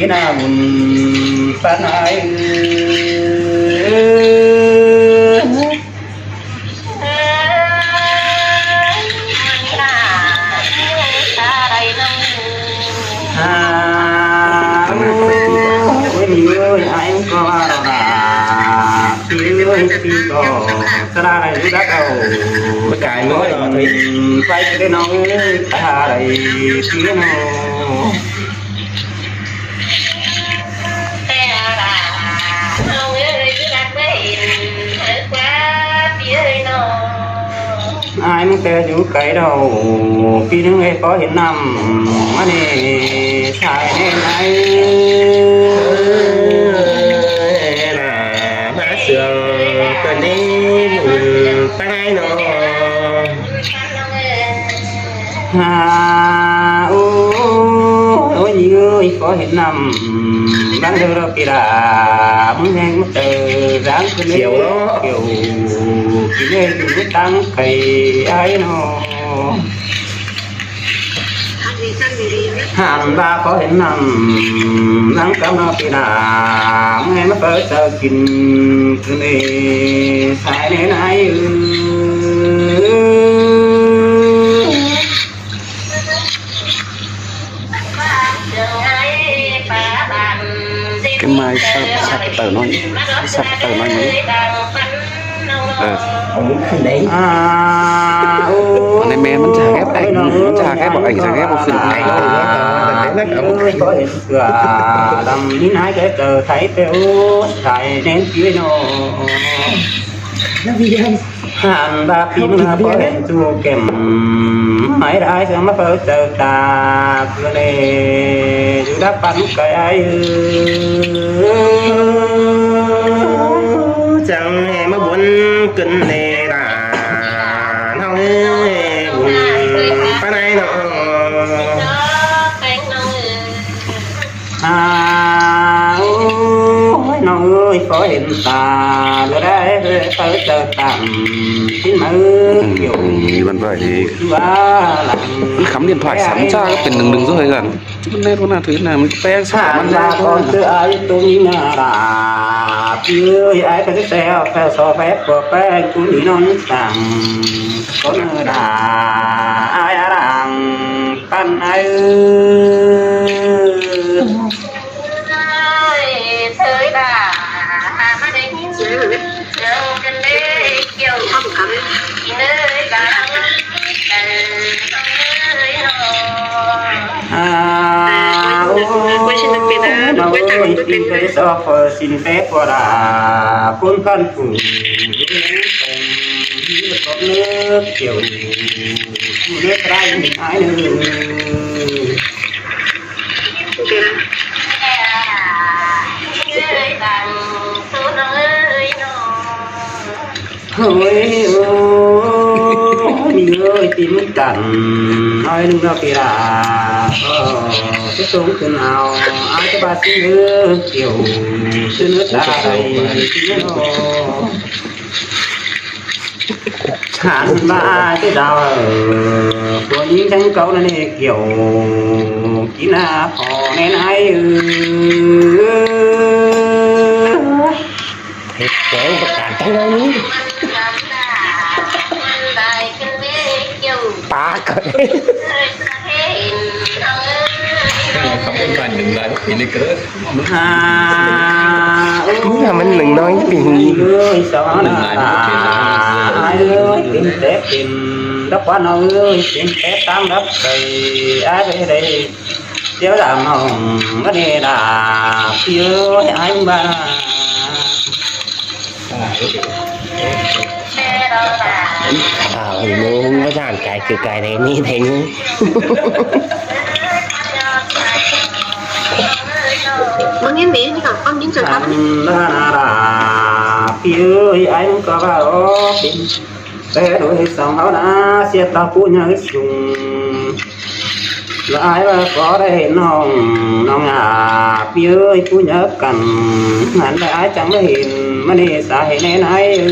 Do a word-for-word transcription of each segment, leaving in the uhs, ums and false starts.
ꞌnạ ꞌmún ꞌpắn ai. Hả, ôi, ôi, ôi, ai ꞌmún ꞌcọ ꞌva ꞌlạ. Ôi, ôi, ꞌcọ, ta ꞌva đảy đú đắc au. Bác cái mới nói thôi. Quay cái nó, ta ꞌva đảy, ꞌcọ nó. Ai ꞌmá ꞌtẹ dú cáy đaư, ꞌpi ꞌnưng ꞌlẹo ꞌcọ hên ꞌnặm, ꞌmá ꞌnị sai ꞌnê ꞌnị. Ơ, ꞌmá sương ꞌcọ ꞌnị, ꞌmá ꞌnị nó. Hả, ôi, ôi, ꞌnị ơi, ꞌcọ hên ꞌnặm, ꞌváng đaư ꞌlẹo ꞌpi ꞌlạ, ꞌmướng ꞌheng ꞌmá ꞌtẹ, dáng ꞌcọ ꞌnị, chiêu nó. Chiêu, ꞌpi ꞌnị ꞌnị ꞌtáng cay ai nó. Hẳn ꞌva ꞌcọ hên ꞌnặm, ꞌváng cắp nó ꞌpi ꞌlạ, ꞌmướng ꞌheng ꞌmá ꞌtẹ chaư kin, ꞌcọ ꞌnị, sai ꞌnê ꞌnị ư. Cái mai sắp, sắp tờ nói, sắp tờ nói nhé. Ờ. À, ô. Con này mẹ mình chả ghép ảnh, mình chả ghép bộ ảnh, chả ghép bộ phim này. À, ôi, có thể sửa, làm như nãy cái tờ thấy tớ, thấy đến kia nó. Nó video. Hẳn ꞌva ꞌpi ꞌmá ꞌcọ hên ꞌchu kẻm, mai đảy sương ꞌmá ꞌpưa chaư ta, ꞌcọ ꞌnị, dú đắc ꞌpắn cáy ai ư. Chắng ꞌhê ꞌmá bun ꞌcứn ꞌnị ꞌlạ, ꞌnọng ơi, bun ꞌpắn ai ꞌnọng. À, ôi, ꞌnọng ơi, ꞌcọ hên ta, ꞌlứa đảy, ꞌpưa chaư tăm, ꞌchí ꞌmá, ừ, kiểu, đi bắn bài thì ꞌva lăng. Cắm điện thoại sẵn ra, cái pin đừng đừng rồi gần. Chứ bắn net con nào thứ nào mình pé sắp bắn ra con. Hẳn ꞌva con ꞌcọ ai ꞌtố ꞌnị ꞌnạ ꞌlạ, ꞌpi ơi, ai ꞌcọ ꞌchí ꞌtẹ, ꞌpưa so phép, ꞌpưa pé, ꞌcọ ꞌnị ꞌnọng săng, con ꞌnị ꞌlạ, ai ꞌlạ lăng. Căn ai ơi, à, ô, nó ơi, xin phép, ờ, xin phép, ờ, là con căn phủ, con nước kiểu, nước rai mình ai nữa. Ôi, ôi, ôi, ơi, tìm cản, nói đừng lo kỳ lạ. Ờ, cái sống từ nào, ai cái ba xin ư, kiểu, xin ư ta đây, xin ư. Hẳn ꞌva ꞌtẹ đaư, ꞌpưa ꞌnhính chắng cáu ꞌnặn ꞌnị, kiểu, kin ꞌnạ ꞌpo ꞌnê ꞌnị ư. Thế kéo bác cản tăng ꞌnị. Pá cơn. Không có bạn đừng nói, thì nó cứ À, ôi, ꞌnhá ꞌmắn ꞌnưng ꞌnọi ꞌpi ꞌhứ. Ơi, sao nó đừng nói, nó là, ai ơi, tìm Tết tìm, đốc quan ơi, tìm Tết tam đốc thầy, ai đây đây. Tiếu đà mỏng, ꞌmá đi đà, ꞌpi ơi, ai ꞌmá. À, ôi, nó không có dàn cái, cái, cái này, như thế nhá. Măng hiến mế, với cả con miếng trời tắm. Khăn đà đà, ꞌpi ơi, ai ꞌmá có vào ốp. Té đối sống háo đá, siết tao pú nhớ sung. Là ai ꞌva có đây nong, nong à, ꞌpi ơi, pú nhớ cắn. Hẳn là ai chắng ꞌmá hên, ꞌmá ꞌnị sa hên ꞌnê ꞌnị ư.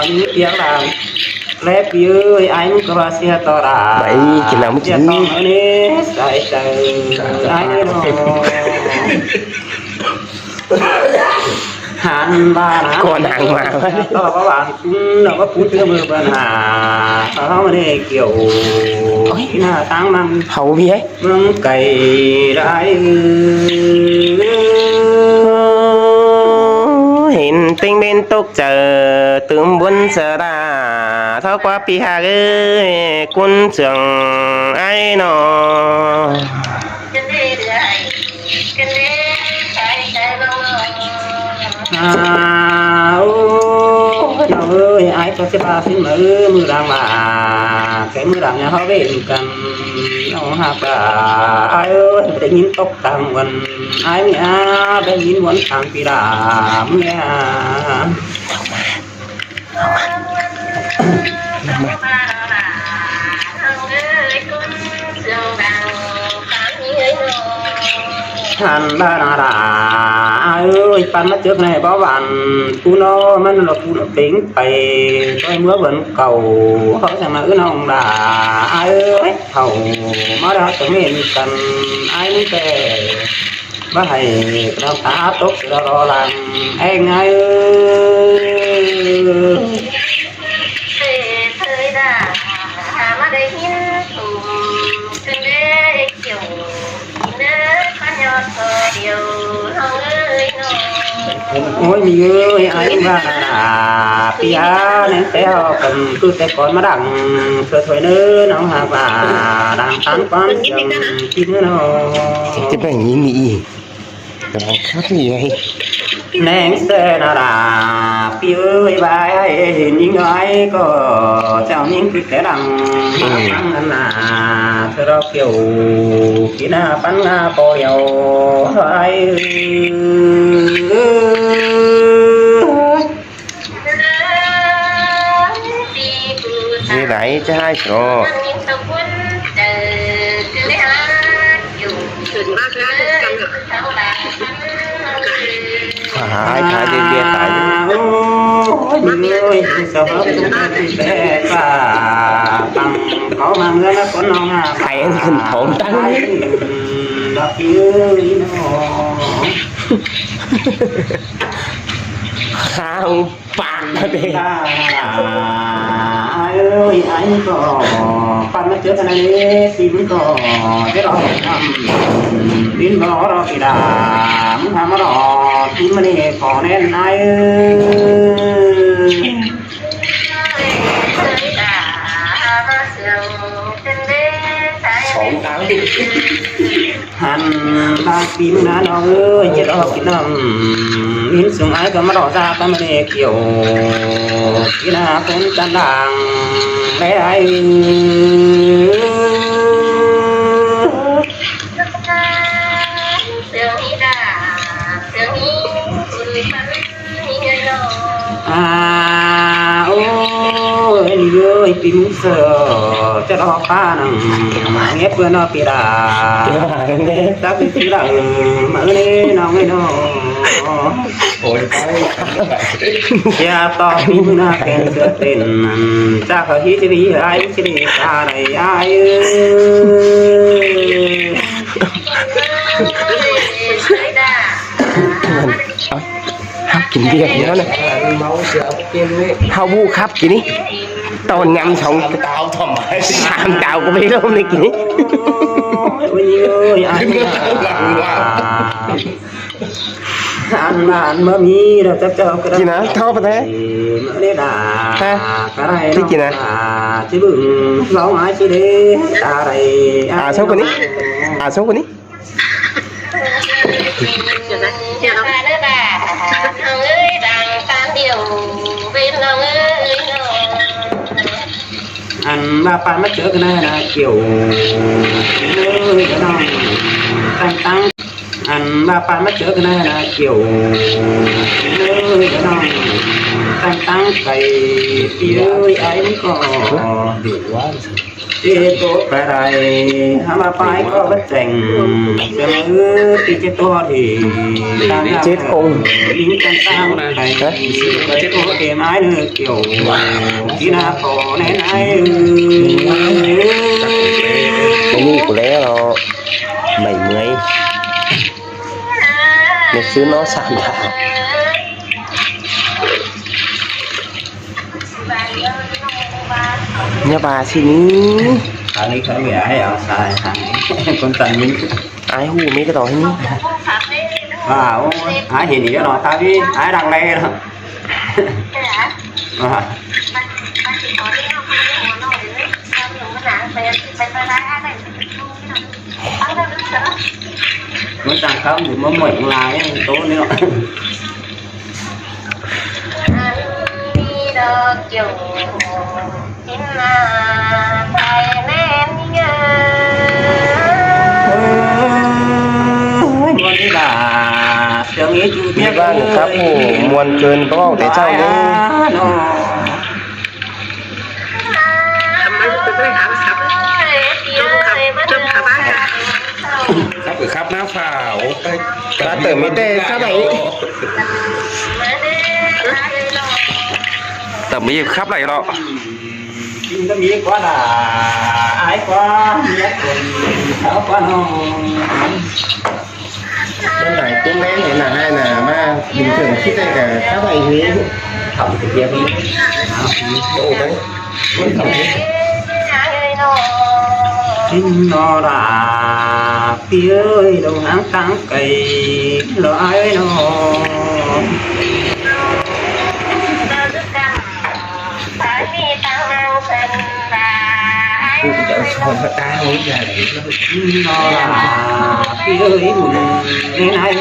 Ăn tiếng làm. Lé pi ơi, anh có ba xe to đà. Bảy, chị nào mới Xe to chín? Nó nế, sai sai. Ai nế nó. Hẳn ba nà. Còn hàng mà. Xe to có bạn cũng nó có phút chưa mưa bần hà. Sao mà nế kiểu. Ôi. Nà tăng măng. Hầu bi ấy. Măng cày đái. Hên tinh bên tốc chợ tưm buôn sơ đa. Thó qua pi hà ơi, cún trường ai nọ. À, ô, nó ơi, ai có xe ba xin mà ư, mưa đang mà, cái mưa đang nhà họ về cần, nó hạt à, ai ơi, để nhìn tốc tăng quần, ai mẹ, để nhìn quần tăng pi đà, mẹ. Hẳn ba nà đà, ai ơi, păn mắt trước này bó bạn, cú nó, mắt nó cú nó tính, phải, tôi mưa vẫn cầu, họ sẽ mà ư nông đà, ai ơi, hậu, má đó tớ mến cần, ai mới kể. Bác hãy đọc tá tốc đó lo lắng anh ơi. Thời đã mà đây hin thùng trên đây kiểu nỡ có nhau thôi điều không ơi nó. Ôi mi ơi ai ba là pia nên té họ cần cứ té con mà đặng sơ thôi nữa nó hà và đang tán quán chồng chín nữa nó. Cái này nhìn đi. Khắp gì vậy? Nén xe nó là phiêu ơi bái ai hình như ai có chào những cái té đằng. Ừ. Tăng là thơ đó kiểu kỹ na bắn na bò dầu ai. Dễ đáy chứ hai số. Phải, phải đi bia phải. Ôi, ôi, sao hấp dẫn cái bé bà bằng có mà ngứa nó có non à. Phải ăn khẩn thốn tăng. Đó chứ nó. Sao? Pang tết. Ai ơi, ai có pang nó trước này, xin có cái đó. Tin đó đó thì đã, muốn thăm đó, tin mà đi có nên ai ơi. Sống tháng. Hẳn ba phím ná nó ơi, chết đó phím nó, phím xuống ai có mà đỏ ra có mà để kiểu, phím là phím tan đảng, bé ai. À, ôi, anh ơi, phím sờ, chết đó pha nằng, nghe bữa nó bị đà. Chắc thì chứ là, mà ơi, nó nghe nó. Ôi, cái. Dạ, to phím na kèn sửa tên, chắc là hít đi, ai hít đi, xa này, ai. Hao kin ꞌviạk ꞌnị ꞌnớ. Hao ꞌvụ khắp kin ꞌnị. Tỏn ngắm song. Sam tao ꞌcọ ꞌmí ꞌlốm ꞌnị kin ꞌnị. Ăn mà ăn mà mi đó chắc cho cái đó. Kin ꞌnớ, thó pa ꞌtẹ. Hả? Cái này ꞌnị kin ꞌnớ. Chứ bưng lâu ai chứ đi. Ta đây. À, số của ꞌnị. À, số của ꞌnị. Ăn ba pan mắt chớ cái này là kiểu tăng tăng. Ăn ba pan mắt chớ cái này là kiểu tăng tăng cái ơi ai mới có. Đủ quá. Chết có cái này, hả mà phải có bất chánh, sẽ ư tí chết to thì ta chết không? Những con sao này, chết có cái mái nữa kiểu, tí na có này này. Cái gì của lẽ nó bảy mươi. Nó xứ nó sạn thả. Nhà bà xin ý. Thằng ấy không phải ai ở xa, thằng ấy con tần minh. Ai hù mấy cái đó hả? Wow, ai hiện ý nó ta đi, ai đang đây đó. À. Nó đang khóc thì mới mỏi ngoài ấy, tố nữa. Ôi, muôn đi bà, sướng ý chú biết. Vâng, các cụ muôn cơn có để cháu đi. Khắp khắp ná phảo. Ta tớ mới tê khắp này. Tớ mới khắp này đó. Chính tớ mới quá là ai quá, nhất quần tháo quá nó. Bên này cũng bé này là hai là ba, bình thường khi tay cả các bạn Huế. Thẩm thực hiện đi. Ồ, đấy. Chính nó là tiếng đồng hàng tăng cây lo ai nó. Nó là tiếng hùn nên ai.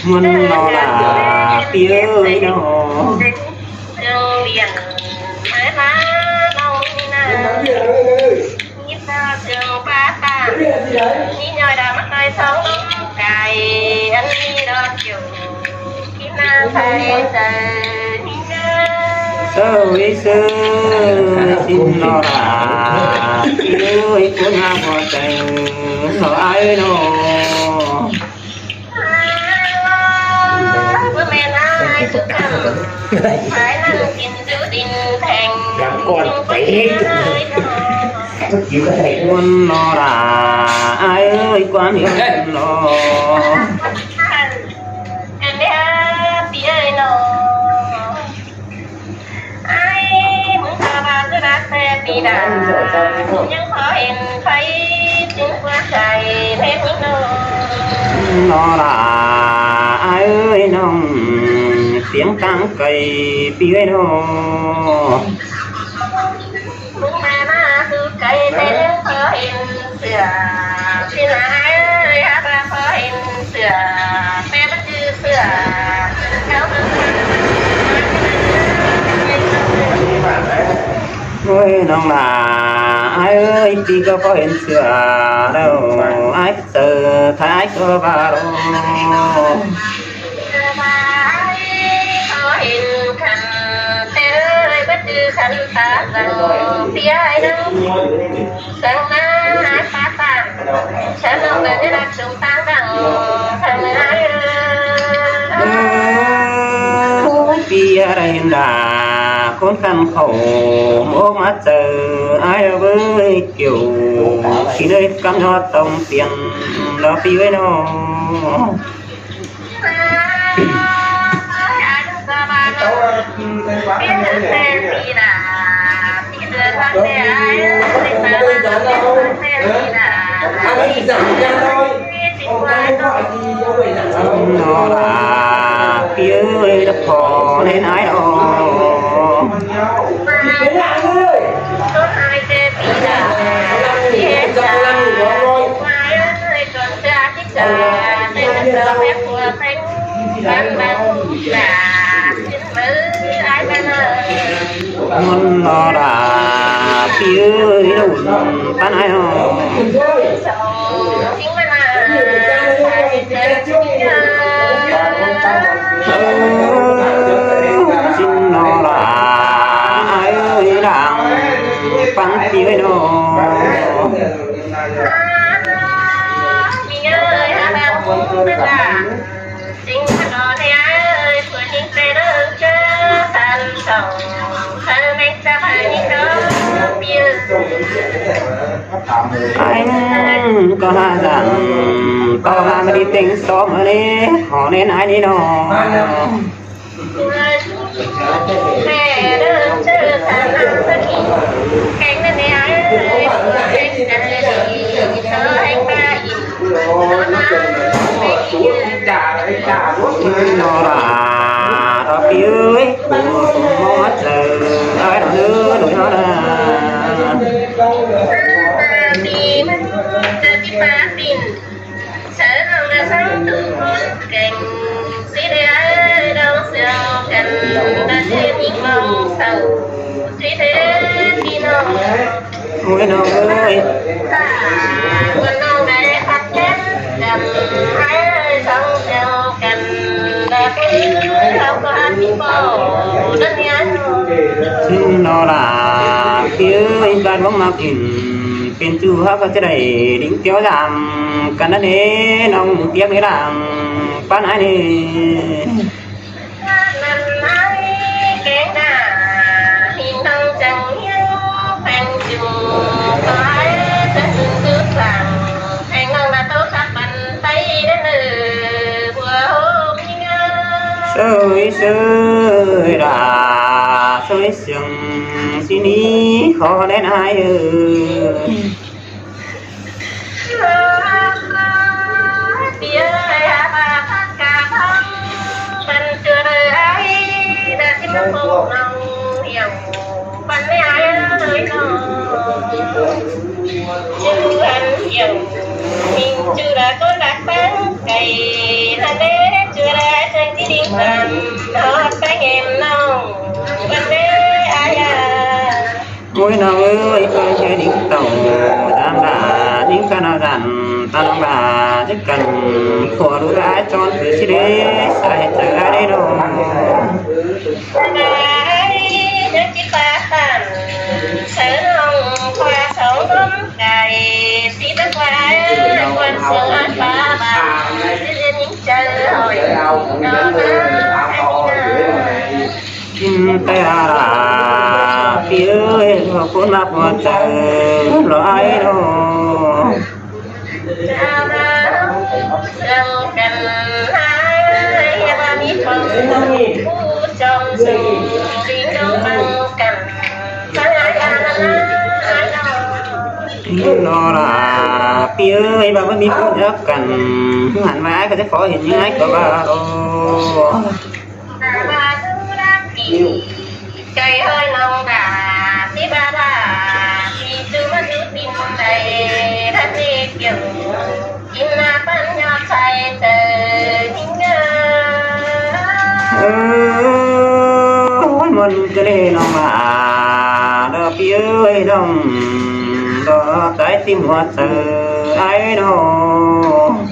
Muôn nó là tiếng nó. Sơ ý sơ xin nó là ơi cuốn ham hoa tờ nó ai nó. Gắn con té. Muốn nó là ai ơi quan hiếu nó. Ai, mưng ta ba cứ đá xe đi đá. Nhưng khó hên thấy chứng qua chạy thêm những nô. Nó là ai ơi nông, tiếng tăng cây bi ơi nô. Mưng ba ba cứ cây thêm khó hên sửa. Xin là ai ơi, hả ba khó hên sửa. Bé bất cứ sửa. Ôi, nông là ai ơi, tí có có hên sửa đâu, ai tờ thái có ba đâu. Ôi, pia ra hiện đà, khốn khăn khổ, mốc mắt giờ, ai với kiểu, khi nơi cắm gió tông tiền, đó pia với nó. Nó là pia ơi đập phò nên ai đó. Muôn nó đã pia ơi đâu, ta nói không? Ơ, ꞌchí ꞌnọ ꞌlạ, ơi đang păng ꞌpi ơi ꞌnọ. Anh có hả rằng tao là đi tính xóm ở đây, họ nên ai đi nó. Nó là đó ꞌpi ơi, cũng mong mắt giờ ai đó nữa, nổi nó là. Ôi, nó ơi. Nó là ꞌpi ơi, ꞌi ꞌvan bóng mạc in, pên ꞌchu hák ꞌchớ đảy đính kéo dam, căn ꞌnặn ế, ꞌnọng piếng ế đang, ꞌpán ai nê. Sơi sơi đà, sơi sương, xin ý khó đến ai ơi. Ôi, nó ơi, ơi, ơi, đính tàu, dám bà, đính căn nào dặn, ta lòng bà, chứ cần khổ đủ ai trốn từ chi đế, sai hết từ ai đế đâu. Chính tay à là ꞌpi ơi, lo khốn mắc ꞌhua chaư lo ai lo. Chính lo là ꞌpi ơi, bà vẫn mi khốn dớp căn. Hẳn mà ai có chắc khó hiện như ai có bà. Cai hơi nong đà, tí ba ba, tí tu ma tu tin tay, thắt đi kiểu, chín na pan nho sai tờ, chín ngơ. Ơ, ôi, mơn cái lê nong à, đó pi ơi nong, đó cái tim hoa tờ, ai nong.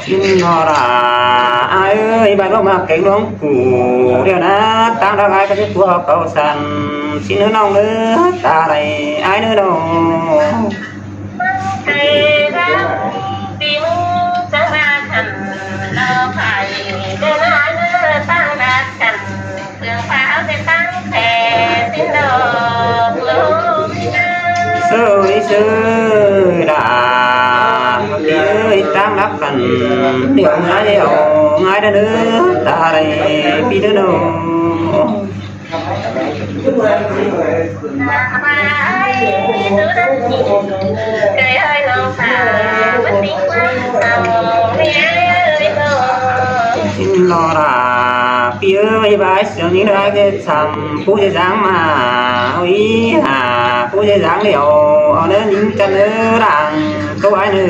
Chính nó là ai ơi, bà nó mà cái nón cũ, điều na, ta đã ai cái của họ cầu sẵn, xin nó nong nữa, ta này, ai nữa đâu. Sơ ý sơ đà ơi, tăng đắp khẩn, điệu ngái điệu ngái đa đơ, ta đây pi đơ đô. Xin lo ra pi ơi, bái sướng những đứa cái sắm phú dễ dáng mà ôi hà phú dễ dáng điệu ở nơi những chân nơi đang câu ai nơi.